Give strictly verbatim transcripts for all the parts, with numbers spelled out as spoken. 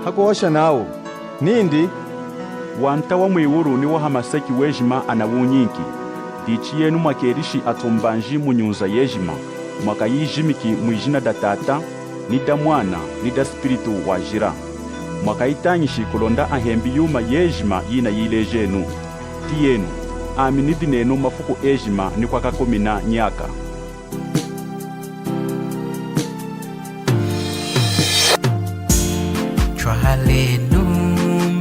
Akuhosha nawu nindi, Wanta wa mwiwulu ni wa hamaseki wejima anawunyinki. Dichi yenu mwakelishi atumbanji mu nyunza yejima, mwakayijimiki mwijina da Tata, ni da Mwana, ni da Spiritu Wajila. Mwakayitañishi kulonda ahembi yuma yejima yinayilejenu. Tiyenu, ami nidi nenu mafuku ejima ni kwakakumina nyaka. Twalenu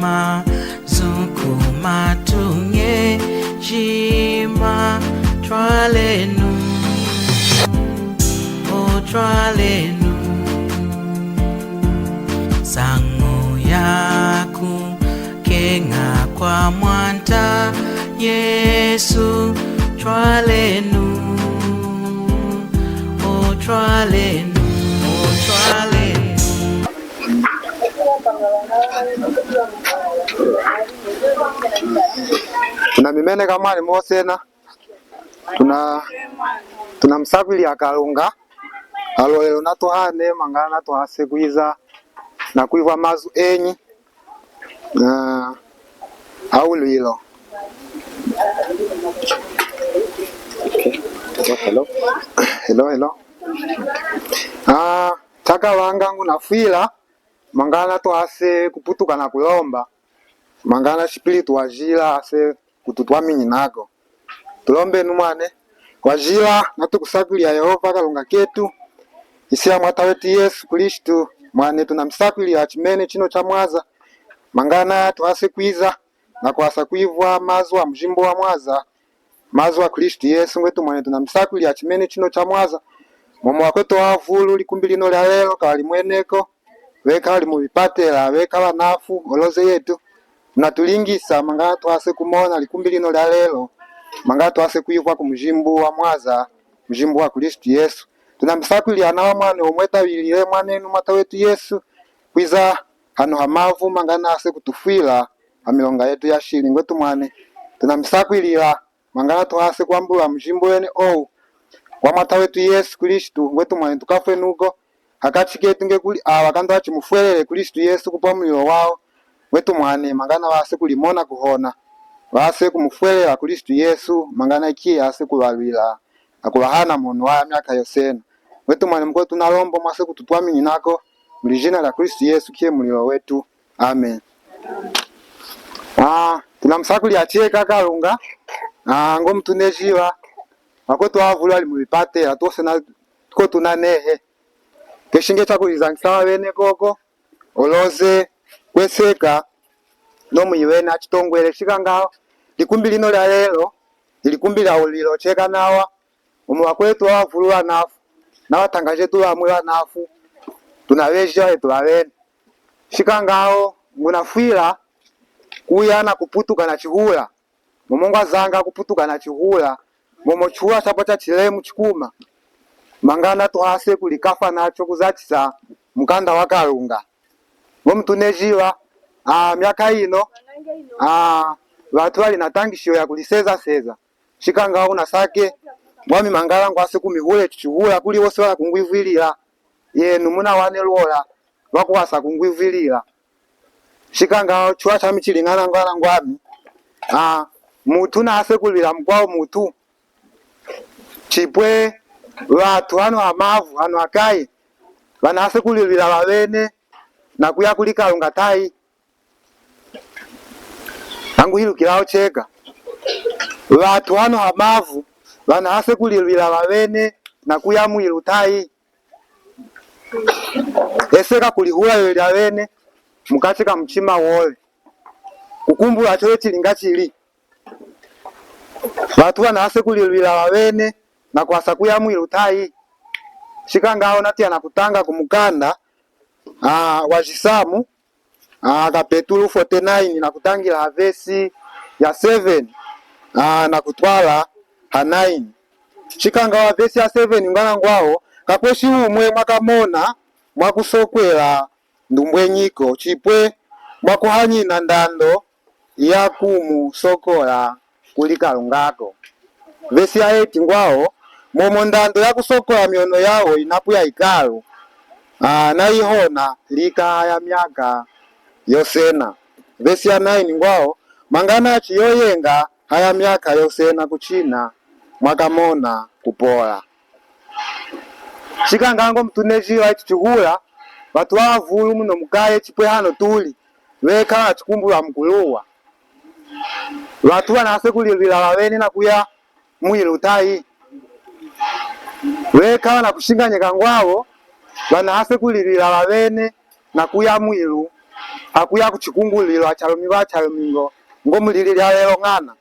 mazu ku matu ngejima, twalenu, o twalenu. Nsañu yaku keña kwa Mwanta Yesu, twalenu, o twalenu, o twalenu. Tunamimeneka mwani mwosena. Tuna, tunamusakwili ya Kalunga. Alo lelo natuhane, mangana tuhase kwiza nakwivwa mazu enyi. Ah, aulwilo. Hello, hello. Ah, chakavanga ngunafwila, mangana tuhase kuputuka na kulomba, mangana Spiritu Wajila ase kututwamiñinako. Tulombenu mwani. Wajila, natukusakwili ya Yehova Kalunga ketu, isi ya Mwata wetu Yesu Kristu, mwani tunamusakwili ya chimene chino cha mwaza, mangana tuhase kwiza nakuhasa kwivwa mazu a mujimbu wa mwaza, mazu a Kristu Yesu. Ngwetu mwani tunamusakwili ya chimene chino cha mwaza, momo wakwetu wavulu likumbi lino lya lelo kawalimweneko, veka vali mu vipatela, veka vanafu, oloze yetu. Munatulingisa, mangana tuhase kumona likumbi lino lya lelo, mangana tuhase kwivwa ku mujimbu wa mwaza, mujimbu wa Kristu Yesu. Tunamusakwili ya nawa mwani omwetavilile mwanenu Mwata wetu Yesu, kwiza hano ha mavu, mangana ase kutufwila ha milonga yetu ya shili. Ngwetu mwani, tunamusakwilila, mangana tuhase kwambula mujimbu wene owu wa Mwata wetu Yesu Kristu. Ngwetu mwani, tukafwe nuko hakachi ketu nge kuli awa kandi achimufwelele Kristu Yesu kupwa mulilo wawo. Ngwetu mwani, mangana vase kulimona kuhona, vase kumufwelela Kristu Yesu, mangana ikiye ase kuvalwila na kuvahana mono wa myaka yosena. Ngwetu mwani, muko tunalomba mwase kututwamiñinako, mu lijina lya Kristu Yesu kiye mulilo wetu. Amen. Ah, tunamusakwili ya cheka Kalunga. Ah, ngo mutunejiva, vakwetu avulu vali mu vipatela, twosena tuko tunanehe. Keshi nge chakulizañisa vavene koko, oloze, kweseka, no mwivene achitongwele. Shika ngaho, likumbi lino lya lelo, ilikumbi lya ulilo cheka nawa, omo vakwetu avulu vanafu, na vatangaji vetu vamwe vanafu, tunavejiva vetu vavene. Shika ngaho, ngunafwila kuya na kuputuka na chihula. Momo ngwazanga kuputuka na chihula, momo chihula chapwa cha chilemu chikuma. Mangana tuhase kulikafa nacho kuzachisa mukanda wa Kalunga. Ngo mutunejiva, ah, myaka ino, ah, vatu vali na tangishiyo ya kuliseza-seza. Shika ngaho unasake, ngwami mangana ngwase kumihula echo chihula kuli wose wala kungwivwilila. Yenu munawane lwola, vakuhasa kungwivwilila. Shika ngaho chihula chami chilingana ngana ngwami. Ah, mutu nahase kulwila mukwawo mutu. Chipwe vatu hano ha mavu, hano hakaye, vanahase kulilwila vavene na kuya kuli Kalunga tahi. Anguhilukilaho cheka. Vatu hano ha mavu, vanahase kulilwila vavene na kuya mwilu tahi. Ese kakulihula yo lya vene mukachi ka muchima woye. Kukumbula cho chilinga chili. Vatu vanahase kulilwila vavene na kuhasa kuya mwilu tahi. Shika ngaho natiya na kutanga ku mukanda, ah, wa Jisamu, ah, kapetulu forty-nine na kutangila ha vesi ya seven, ah, na kutwala ha nine. Shika ngaho ha vesi ya seven ngana ngwaho, kakweshi umwe mwakamona mwakusokwela ndumbwenyiko, chipwe mwakuhanyina ndando ya kumusokola kuli Kalungako. Vesi ya eight ngwaho, momo ndando ya kusokola miono yawo inapu ya ikalu, ah, na ihona lika ya myaka yosena. Vesi ya nine ngwao, mangana achiyoyenga haya miaka yosena kuchina mwakamona kupola. Chikanga ngo mutunejiwa ichi chihula, vatu vavavulu muno mukaye chipwe hano tuli, veka vanachikumbulwa mukuluwa. Vatu vanahase kulilwila vavene na kuya mwilu tayi. Veka vanakushinganyeka ngwavo, vanahase kulilwila vavene na kuya mwilu, hakuya kuchikungulwilo ha chalumingo, ha chalumingo, ngo mulili lya lelo ngana.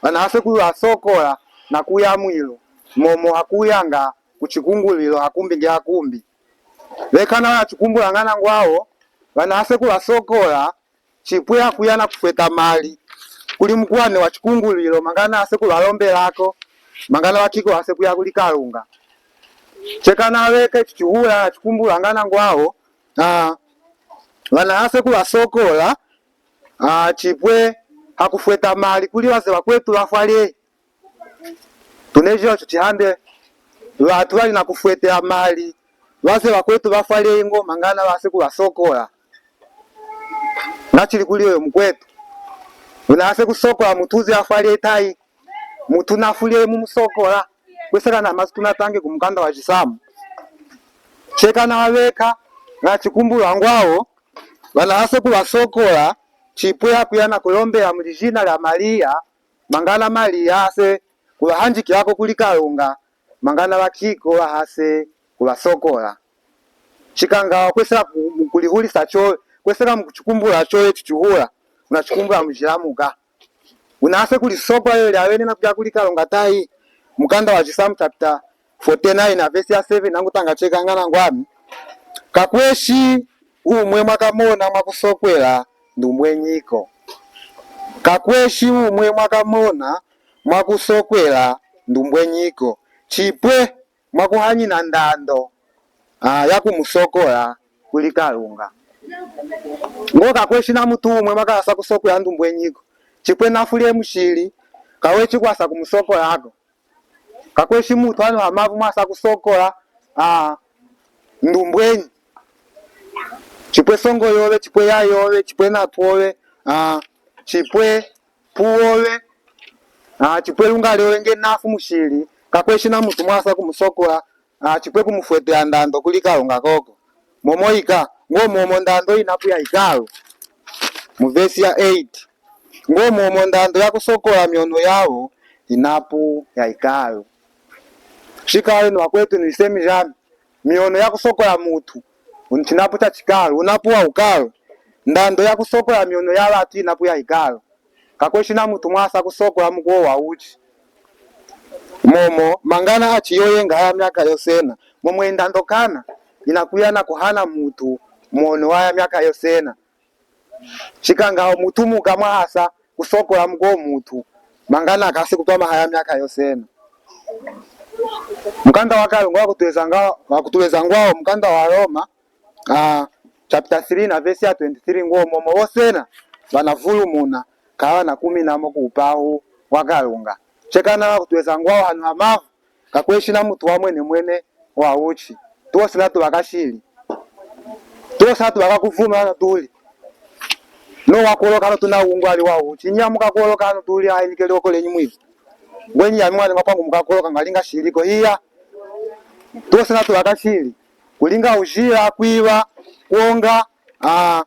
Vanahase kuvasokola na kuya mwilu, momo hakuyanga kuchikungulwilo hakumbi nge hakumbi. Veka na vanachikumbulwa ngana ngwavo, vanahase kuvasokola, chipwe hakuya na kufweta mali kuli mukuhane wa chikungulwilo, mangana ahase kuvalombelako, mangana vakiko vahase kuya kuli Kalunga. Cheka na veka ichi chihula chikumbulwa ngana ngwavo, ah, vanahase kuvasokola, ah, chipwe hakufweta mali kuli vaze vakwetu vafwaleyi. Tunejiwa ichi chihande, vatu vali na kufwetela mali vaze vakwetu vafwaleyi ngo mangana vahase kuvasokola. Nachili kuli oyo mukwetu, unahase kusokola mutu uze afwaleyi tayi? Mutu nafwaleyi mumusokola. Kweseka na mazu tunatange ku mukanda wa Chisamu. Cheka na veka, vachikumbulwa ngwavo, vanahase kuvasokola, chipwe hakuya na kulombela mu lijina lya Maria, mangana Maria ahase kuvahanjikilako kuli Kalunga, mangana vakiko vahase kuvasokola. Chikanga kweseka ku-, mukulihulisa cho, kweseka mukuchikumbula cho ichi chihula, unachikumbula mujila muka. Unahase kulisokola yo lya vene na kuya kuli Kalunga tayi? Mukanda wa Chisamu chapter forty-nine na vesi ya seven, nangutanga cheka ngana ngwami: Kakweshi umwe mwakamona mwakusokwela ndumbwenyiko. Kakweshi umwe mwakamona mwakusokwela ndumbwenyiko, chipwe mwakuhanyina ndando, ah, ya kumusokola kuli Kalunga. Ngo kakweshi na mutu umwe mwakahasa kusokwela ndumbwenyiko, chipwe nafwaleyi mushili, kaweshi kuhasa kumusokolako. Kakweshi mutu hano hamavu mwahasa kusokola, ah, ndumbwenyi. Chipwe songo yove, chipwe ya yove, chipwe natu ove, ah, chipwe pu ove, ah, chipwe lunga lyove nge nafwi mushili, kakweshi na mutu mwahasa kumusokola, ah, chipwe kumufwetela ndando kuli Kalunga koko. Momo ika, ngo momo ndando inapu ya ikalu. Mu vesi ya eight. Ngo momo ndando ya kusokola miono yavo inapu ya ikalu. Shikale ni vakwetu ni visemi jami, miono ya kusokola mutu, un-, chinapu cha chikalu, unapu wa ukalu. Ndando ya kusokola miono ya vatu inapu ya ikalu. Kakweshi na mutu mwahasa kusokola mukuwo wa uchi. Momo, mangana achiyoyenga haya miaka yosena, momo indando kana inakuya na kuhana mutu mwono waya miaka yosena. Shikanga mutu muka mwahasa kusokola mukuwo mutu, mangana akahase kutwama haya miaka yosena. Mukanda wa Kalunga wakutulweza nga-, wakutulweza ngwao, mukanda wa Roma, ah, chapter three na vesi ya twenty-three ngo momo vosena vanavulumuna, kavanakuminamo ku upahu wa Kalunga. Cheka na vakutulweza ngwao hano hamavu, kakweshi na mutu wamwenemwene wa uchi. Tuwosena tuvaka shili. Tuwosena tuvaka kuvuma hano tuli. No wakoloka hano tuna ungwali wa uchi. Inya mukakoloka hano tuli, ayi nikeli oko lenyi mwivu. Ngwenyi yami mwane ngwa pangu mukakoloka ngalinga shili ko. Iya. Tuwosena tuvaka shili. Kulinga ujila, kwiva, kwonga, ah,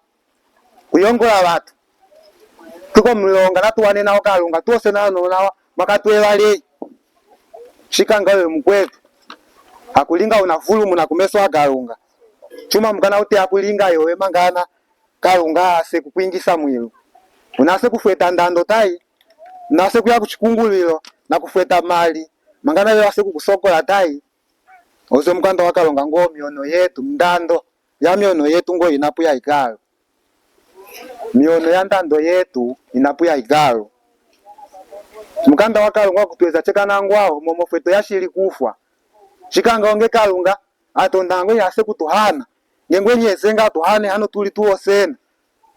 kuyongola vatu. Tuko mulonga natuwanena o Kalunga, tuwosena hano na mwakatwevaleyi. Shikanga oyo mukwetu, hakulinga unavulumuna kumeso a Kalunga. Chuma mukana ute hakulinga yowe mangana Kalunga ahase kukwingisa mwilu. Unahase kufweta ndando tayi? Unahase kuya kuchikungulwilo na kufweta mali, mangana yowe ahase kukusokola tayi? Oze mukanda wa Kalunga ngo miono yetu, ndando ya miono yetu ngo inapu ya ikalu. Miono ya ndando yetu inapu ya ikalu. Mukanda wa Kalunga wakutulweza cheka na ngwao, momo fweto yashili kufwa. Shikanga onge Kalunga atonda ngwenyi ahase kutuhana, nge ngwenyi eze nga atuhane hano tuli tuwosena.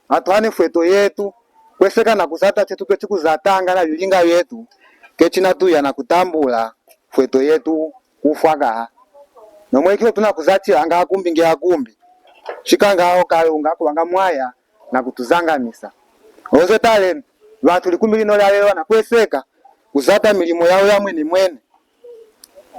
Atuhane fweto yetu, kweseka na kuzata chetu twechi kuzatanga na vilinga vyetu, kechi natuya na kutambula fweto yetu kufwa kaha. Nomwekio tuna kuzatilanga hakumbi nge hakumbi. Shikanga o Kalunga kuvanga mwaya na kutuzangamisa. Oloze talenu, vatu likumbi lino lya lelo vanakweseka kuzata milimo yao ya mwenemwene.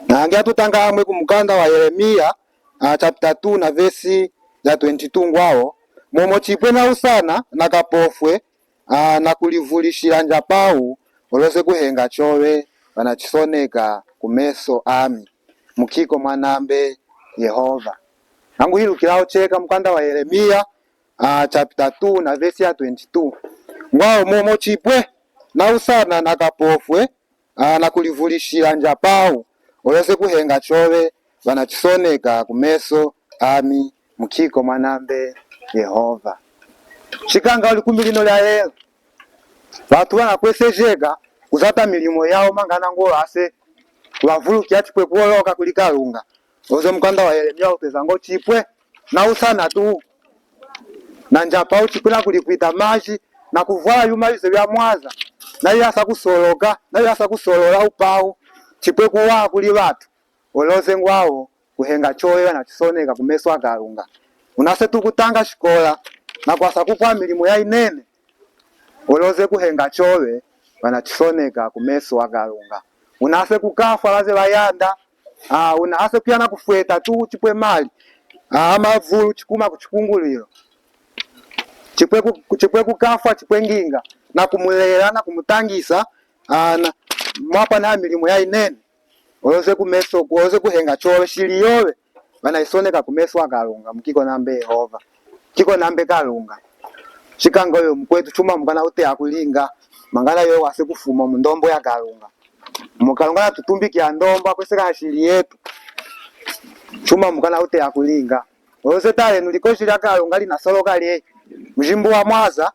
Nange atutanga hamwe ku mukanda wa Yeremia, a, chapter two na vesi ya twenty-two ngwao, momo chipwe na usana na kapofwe, a, na kulivulishila njapau, oloze kuhenga chove vanachisoneka ku meso ami, mukiko mwanambe Yehova. Nangu hilukila ocheka mukanda wa Yeremia, a, chapter two na vesi ya twenty-two. Ngwao momo chipwe na usana na kapofwe, a, na kulivulishila njapau, oloze kuhenga chove vanachisoneka ku meso ami, mukiko mwanambe Yehova. Shikanga likumbi lino lya lelo, vatu vanakwesejeka kuzata milimo yao mangana ngo ase kuvavulukia chipwe kuoloka kuli Kalunga. Oloze mukanda wa Yeremia uteza ngo chipwe na usana tu na njapau chipwe na kulikwita maji, na kuvwala vyuma vise vya mwaza, na vyasa kusoloka, na vyasa kusolola upau, chipwe kuwa kuli vatu. Oloze ngwao kuhenga chove vanachisoneka ku meso a Kalunga. Unase tu kutanga shikola na kwasa kupwa milimo ya inene, oloze kuhenga chove vanachisoneka ku meso a Kalunga. Unase kukafwa vaze vayanda, a, unase kuyana kufweta tu chipwe mali, a, amavulu chikuma ku chikungulwilo. Chipwe ku-, chipwe kukafwa, chipwe nginga, na kumulela, na kumutangisa, a, na, mwapwa na milimo ya inene. Oloze ku meso, oloze kuhenga chove, shili yove vanaisoneka ku meso a Kalunga, mukiko nambe Yehova, kiko nambe Kalunga. Shikanga oyo mukwetu, chuma mukana uteya kulinga, mangana yo wase kufuma mu ndombo ya Kalunga. Mu Kalunga natutumbikia ndombo, akweseka na shili yetu. Chuma mukana uteya kulinga. Oloze talenu likoshi lya Kalunga linasoloka lyeyi. Mujimbu wa mwaza,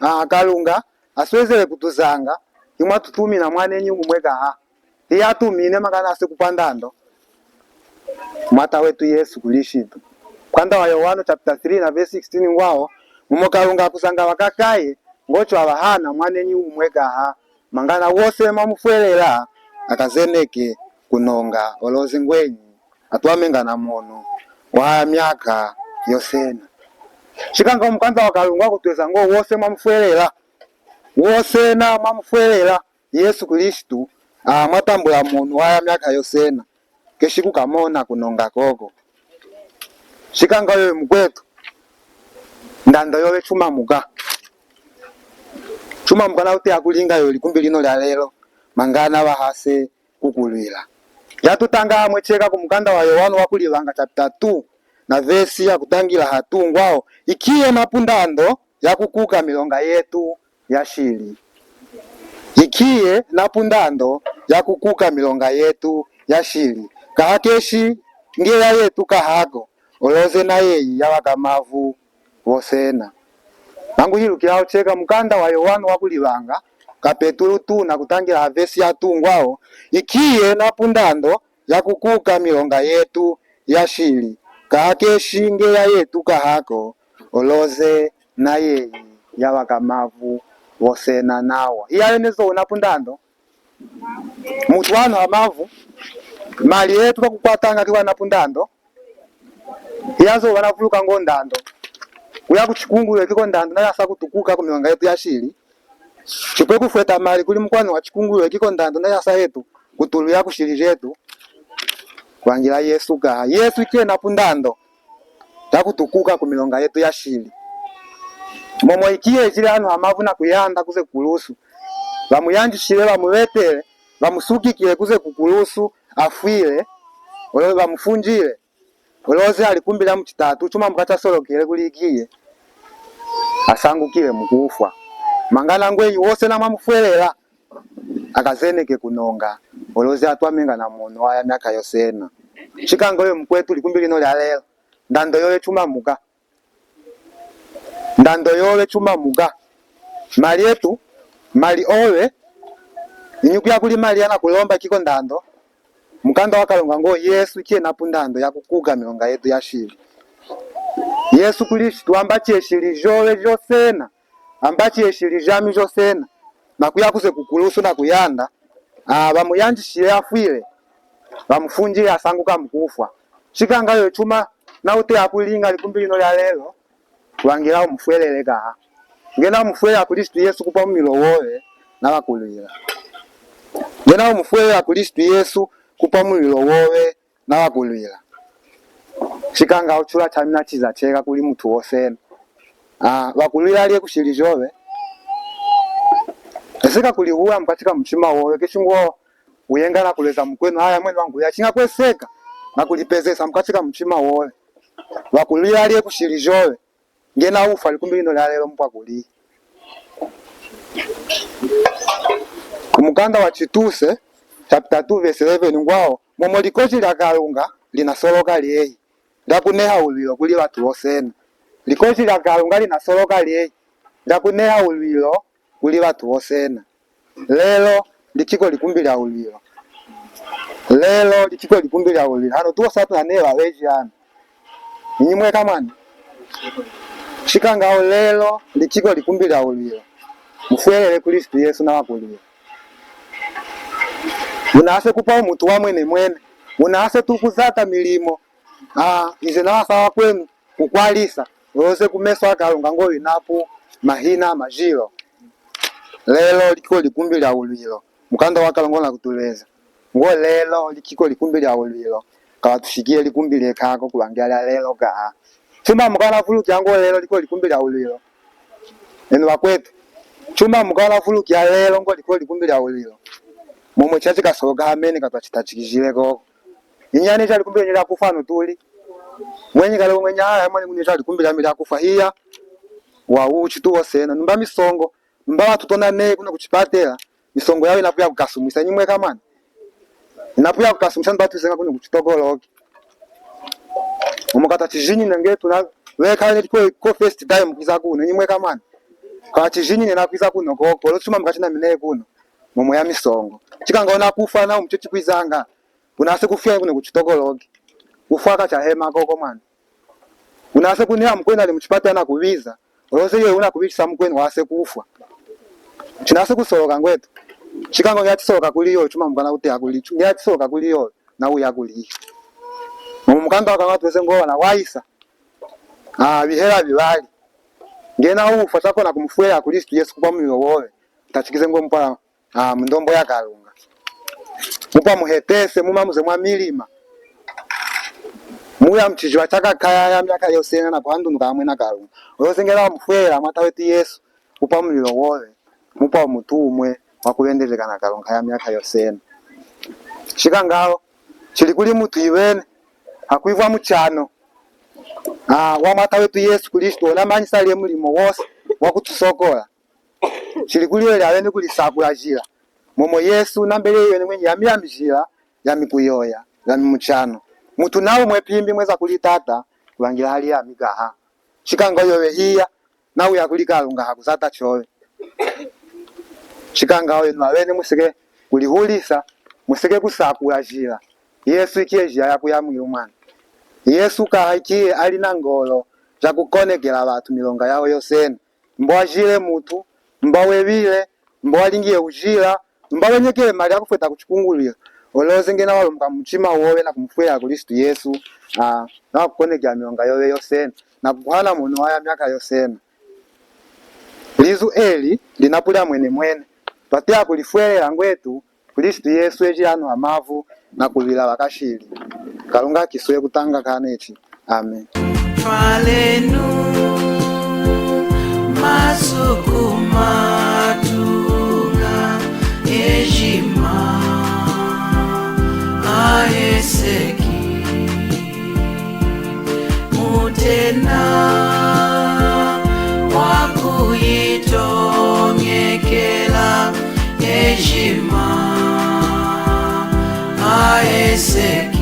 a, Kalunga aswezele kutuzanga, imwatutumina mwanenyi umwe kaha. Iyatumine mangana ase kupwa ndando, Mwata wetu Yesu Kulisitu. Mukanda wa Yohano chapter three na verse sixteen ngwao, mumo Kalunga akuzanga vakakaye, ngocho avahana mwanenyi umwe kaha, mangana wose mwamufwelela akazeneke kunonga. Oloze ngwenyi atwamenga na mono wa myaka yosena. Shikanga omukanda wa Kalunga kutweza ngo wose mwamufwelela, wosena mwamufwelela Yesu Kulisitu, a, mwatambula mono wa myaka yosena, keshi kukamona kunonga koko. Shikanga oyo mukwetu, ndando yove chuma muka. Chuma muka na uteya kulinga yo likumbi lino lya lelo, mangana vahase kukulwila. Yatutanga hamwe cheka ku mukanda wa Yohano wa Kulivanga chapter two na vesi ya kutangila ha two ngwao, ikiye napu ndando ya kukuka milonga yetu ya shili. Ikiye napu ndando ya kukuka milonga yetu ya shili. Kahakeshi ngeya yetu kahako, oloze na yeyi ya vakamavu vosena. Nangu hilukila ocheka mukanda wa Yohano wa Kulivanga, kapetulu two na kutangila ha vesi ya two ngwao, ikiye napu ndando ya kukuka milonga yetu ya shili. Kahakeshi ngeya yetu kahako, oloze na yeyi ya vakamavu vosena nawa. Iya yenezo unapu ndando. Mutu wano amavu, mali yetu vakukwatanga kiwa napu ndando. Iyazo vanavuluka ngo ndando. Kuya ku chikungulwe kiko ndando, na yasa kutukuka ku milonga yetu ya shili. Chipwe kufweta mali kuli mukwano wa chikungulwe kiko ndando, na yasa yetu kutuluya ku shili jetu. Kwangila Yesu kaha. Yesu ikiye napu ndando ya kutukuka ku milonga yetu ya shili. Momo ikiye ejile hano hamavu na kuyanda kuze kukulusu. Vamuyanjishile, vamuvetele, vamusukikile kuze kukulusu, afwile, oloze vamufunjile. Oloze alikumbila mu chitatu, chuma muka chasolokele kuli ikiye, asangukile mukufwa. Mangana ngwenyi wosena mwamufwelela akazeneke kunonga, oloze atwamenga na mono wa ya myaka yosena. Shikanga oyo mukwetu likumbi lino lya lelo, ndando yove chuma muka. Ndando yove chuma muka. Mali etu, mali ove, inyi kuya kuli mali ya nakulomba kiko ndando. Mukanda wa Kalunga ngo Yesu ikiye napu ndando ya kukuka milonga yetu ya shili. Yesu Kulisitu amba cheshili jove josena, amba cheshili jami josena, na kuya kuze kukulusu na kuyanda, a, vamuyanjishile afwile, vamufunjile asanguka mukufwa. Shikanga yo chuma na uteya kulinga likumbi lino lya lelo, Kuba ngela umufwelele kaha. Ngena umufwelela Kristu Yesu kupwa mulilo wowe, nabakulwila. Ngena umufwelela Kristu Yesu kupwa mulilo wowe, nabakulwila. Shikanga uchula chamina chiza cheka kuli mutu wosena. Ah, bakulwila lye kushili jowe. Eseka kulihuwa mukati ka muchima wowe, keshi ngwo uyenga nakulweza mukwenu, aya mwene wangu, ya chinga kweseka, nakulipezesa mukati ka muchima wowe. Bakulwila lye kushili jowe. Ngena ufwa likumbi lino lya lelo mukwa kuli. Ku mukanda wa Tituse, chapter two, verse eleven, ngwao, momo likoshi lya Kalunga linasoloka lyeyi, lya kuneha ulwilo kuli batu bosena. Likoshi lya Kalunga linasoloka lyeyi, lya kuneha ulwilo kuli batu bosena. Lelo, lichiko likumbi lya ulwilo. Lelo, lichiko likumbi lya ulwilo. Hano tuwo satu na neba beji hano. Inyi mweka mwana. Shikanga o lelo, lichiko likumbi lya ulwilo. Mufwelele Kristu Yesu nabakulwila. Unase kupwa umutu wa mwene mwene. Unase tukuzata milimo. Ah, ize nawasa wakwenu kukwalisa. Oloze kumeso a Kalunga ngo winapu mahina majilo. Lelo lichiko likumbi lya ulwilo. Mukanda wa Kalunga nakutulweza. Ngo lelo lichiko likumbi lya ulwilo. Kawatushikiye likumbi lyeka ko kubangila lya lelo ka. Chuma mukana vulukia ngo lelo liko likumbi lya ulwilo. Enu bakwetu. Chuma mukana vulukia lelo ngo liko likumbi lya ulwilo. Momo chachi kasoloka hamene katwachitachikijile koko. Inyani cha likumbi lya kufwa no tuli. Mwenyi kale mwenyi aya mwenyi kune cha likumbi lya kufwa hiya. Wa uchi tuwosena. Numba misongo. Numba batutona ne kuno kuchipatela. Misongo yawo inapuya kukasumwisa, inyi mweka mwana. Inapuya kukasumwisa, ni batuzenga kuno kuchitokoloki. Omo kata chijinyi nenge tuna, weka ne ko, ko first time kwiza kuno, inyi mweka mwana. Kata chijinyi nena kwiza kuno koko, lo chuma mukachina mine kuno. Momo ya misongo. Chikanga una kufwa na umuche chikwizanga. Unase kufya kuno kuchitokoloki. Kufwa kachahema koko mwana. Unase kuniha mukwenu ali muchipatela nakubiza. Oloze yoyo unakubichisa mukwenu wase kufwa. Chinase kusoloka ngwetu. Shikanga ngiya chisoloka kuli yoyo, chuma mukana kuteha kuli, ngiya chisoloka kuli yoyo, na uya kuli. Mu mukanda wa Kalunga tuweze ngo wana waisa. Ah, bihela bibali. Ngena ufwa chakona kumufwelela Kristu Yesu kupwa mulilo wowe. Tachikize ngo mupwa Ah, mu ndombo ya Kalunga. Mupwa muhetese, muma muze mwa milima. Muya muchijiwa chakakaya ya miaka yosena nakuhandunuka hamwe na Kalunga. Oyo zengela wamufwelela mwata wetu Yesu, mupwa mulilo wowe, mupwa umutu umwe wakubendejeka na Kalunga ya miaka yosena. Shikanga awo, chili kuli mutu iwene, akwivwa muchano. Ah, wa mwata wetu Yesu Kristu, ona manyisa lye mulimo wose, wakutusokola. Chili kuli yoyo awene kulisakula jila. Momo Yesu, nambele yoyo ni mwenyi yami, yami jila, yami kuyoya, yami muchano. Mutu naumwe pimbi mweza kuli Tata, kubangila hali yami kaha. Shikanga yoyo hiya, nauya kuli Kalunga hakuzata chowe. Shikanga yoyo enu awene museke kulihulisa, museke kusakula jila. Yesu ikiye jila ya kuya mwilu mwana. Yesu kaha ikiye ali na ngolo ja kukonekela batu milonga yawo yosena. Mbo wajile mutu, mbo webile, mbo walingiye ujila, mbo wenyekele mali ya kufweta kuchikungulwila. Oloze ngena walumuka mu muchima wowe na kumufwelela Kristu Yesu, ah, na wakukonekela milonga yowe yosena, na kukuhana mono waya miaka yosena. Lizu eli, linapu lya mwenemwene, twateya kulifwelela ngwetu, Kristu Yesu ejila hano ha mavu na kulwila bakashili. Kalunga kiswe kutanga kaneti. Amen. Twalenu masuku matunga ejima aheseki. Mutena wa kuyitongekela ejima aheseki.